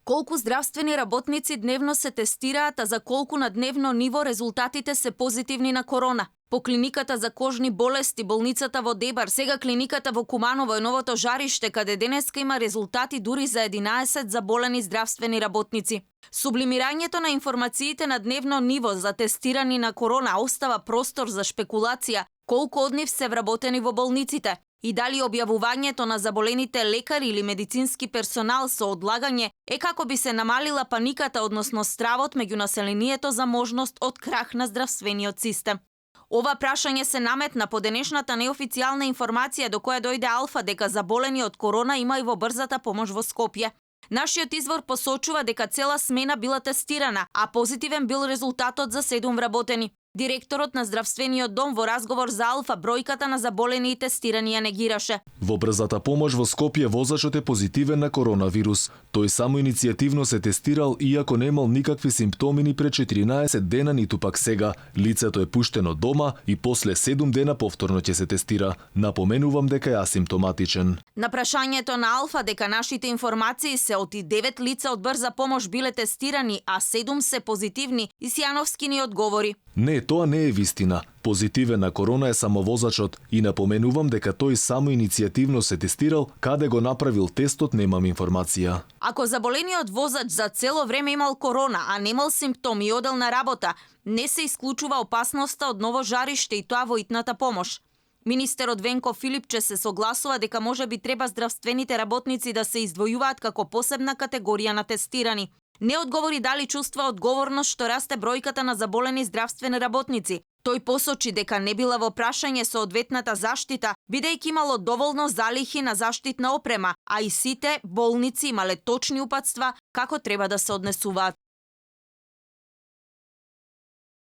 Колку здравствени работници дневно се тестираат, а за колку на дневно ниво резултатите се позитивни на корона? По клиниката за кожни болести, болницата во Дебар, сега клиниката во Куманово е новото жариште, каде денеска има резултати дури за 11 заболени здравствени работници. Сублимирањето на информациите на дневно ниво за тестирани на корона остава простор за шпекулација колку од нив се вработени во болниците и дали објавувањето на заболените лекари или медицински персонал со одлагање е како би се намалила паниката, односно стравот меѓу населението за можност од крах на здравствениот систем. Ова прашање се наметна по денешната неофицијална информација до која дојде Алфа дека заболени од корона има и во брзата помош во Скопје. Нашиот извор посочува дека цела смена била тестирана, а позитивен бил резултатот за 7 вработени. Директорот на здравствениот дом во разговор за Алфа бројката на заболени и тестирани ја негираше. Во брзата помош во Скопје возачот е позитивен на коронавирус. Тој само иницијативно се тестирал иако немал никакви симптоми ни пред 14 дена ниту пак сега. Лицето е пуштено дома и после 7 дена повторно ќе се тестира. Напоменувам дека е асимптоматичен. На прашањето на Алфа дека нашите информации се од 9 лица од брза помош биле тестирани, а 7 се позитивни, Исјановски ни одговори: Не, тоа не е вистина. Позитивен на корона е само возачот и напоменувам дека тој само иницијативно се тестирал, каде го направил тестот немам информација. Ако заболениот возач за цело време имал корона, а немал симптоми и одел на работа, не се исклучува опасноста од ново жариште и тоа во итната помош. Министерот Венко Филипче се согласува дека можеби треба здравствените работници да се издвојуваат како посебна категорија на тестирани. Не одговори дали чувства одговорност што расте бројката на заболени здравствени работници. Тој посочи дека не била во прашање соодветната заштита, бидејќи имало доволно залихи на заштитна опрема, а и сите болници имале точни упатства како треба да се однесуваат.